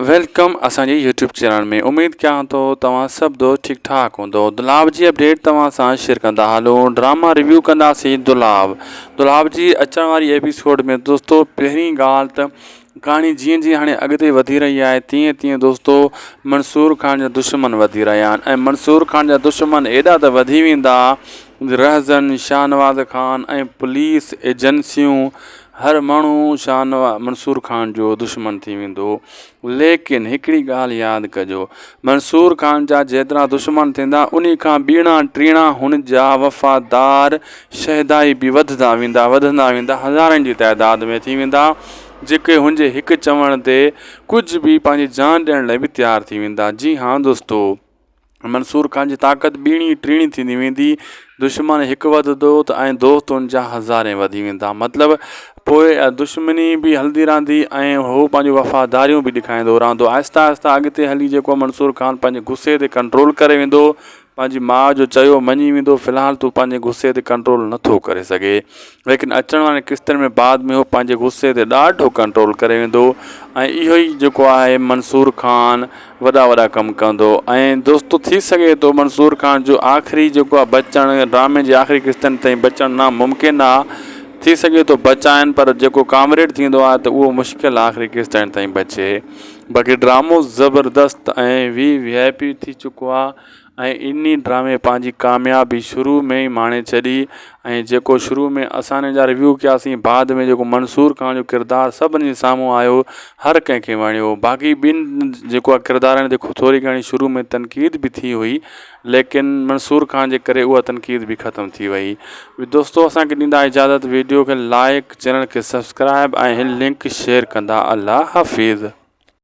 Welcome اسان جي YouTube channel ۾ اميد ڪيان ٿو توهان سڀ دوست ٺيڪ ٺاڪ هوندو دولاب جي اپڊيٽ توهان سان شيئر ڪندا هلون ڊراما ريويو ڪنداسين دولاب دولاب جي اچڻ واري ايپيسوڊ ۾ دوستو پهرين ڳالهه ته ڪهاڻي جيئن جيئن هاڻي اڳتي وڌي رهي آهي تيئن تيئن دوستو منصور خان جا دشمن وڌي رهيا آهن ۽ منصور خان جا دشمن ايڏا ته وڌي ويندا رهزن شاهنواز خان ۽ پوليس ايجنسيون هر ماڻهو شاهنواز منصور خان جو دشمن ٿي ويندو ليڪن هڪڙي ڳالهه ياد ڪجو منصور خان جا جيترا دشمن ٿيندا انهي کان ٻيڻا ٽيڻا هن جا وفادار شهدائي به وڌندا ويندا وڌندا ويندا هزارن جي تعداد ۾ ٿي ويندا جيڪي هن جي هڪ چوڻ تي ڪجهه به پنهنجي جان ڏيڻ لاء به تيار ٿي ويندا جي ها دوستو منصور خان جي طاقت ٻيڻي ٽيڻي ٿيندي ويندي، دشمن هڪ وڌندو ته ۽ دوست ان جا هزارين وڌي ويندا. مطلب پوء دشمني به هلندي رهندي ۽ هو پنهنجون وفاداريون به ڏيکاريندو رهندو. آهستي آهستي اڳتي هلي جيڪو منصور خان پنهنجي غصي تي ڪنٽرول ڪري ويندو، پنهنجي ماء جو چيو مڃي ويندو، في الحال تون پنهنجي غصي تي ڪنٽرول نٿو ڪري سگهي. ليڪن اچڻ وارين قسطن ۾ بعد ۾ هو پنهنجي غصي تي ڏاڍو ڪنٽرول ڪري ويندو ۽ اهو ئي جيڪو آهي منصور خان وڏا وڏا ڪم ڪندو ۽ دوستو ٿي سگهي ٿو منصور خان جو آخري جيڪو آ بچڻ ڊرامي جي آخري قسطن تائين بچڻ نا ممڪن آ ٿي سگهي ٿو بچائن پر جيڪو ڪامريڊ ٿيندو آ ته اهو مشڪل آ آخري قسطن تائين بچي باقي ڊرامو زبردست ۽ وي وي آء پي ٿي چڪو آ ۽ انهي ڊرامي پنهنجي ڪاميابي شروع ۾ ئي ماڻي ڇڏي ۽ جيڪو شروع ۾ اسان ان جا ريويو ڪياسين بعد ۾ جيڪو منصور خان جو ڪردار سڀني جي سامهون آيو هر ڪنهن کي وڻيو باقي ٻن جيڪو آهي ڪردارن تي ٿوري گهڻي شروع ۾ تنقيد به ٿي هئي ليڪن منصور خان جي ڪري اها تنقيد به ختم ٿي وئي دوستو اسان کي ڏيندا اجازت ويڊيو کي لائڪ چينل کي سبسڪرائب ۽ لنڪ شيئر ڪندا الله حافظ.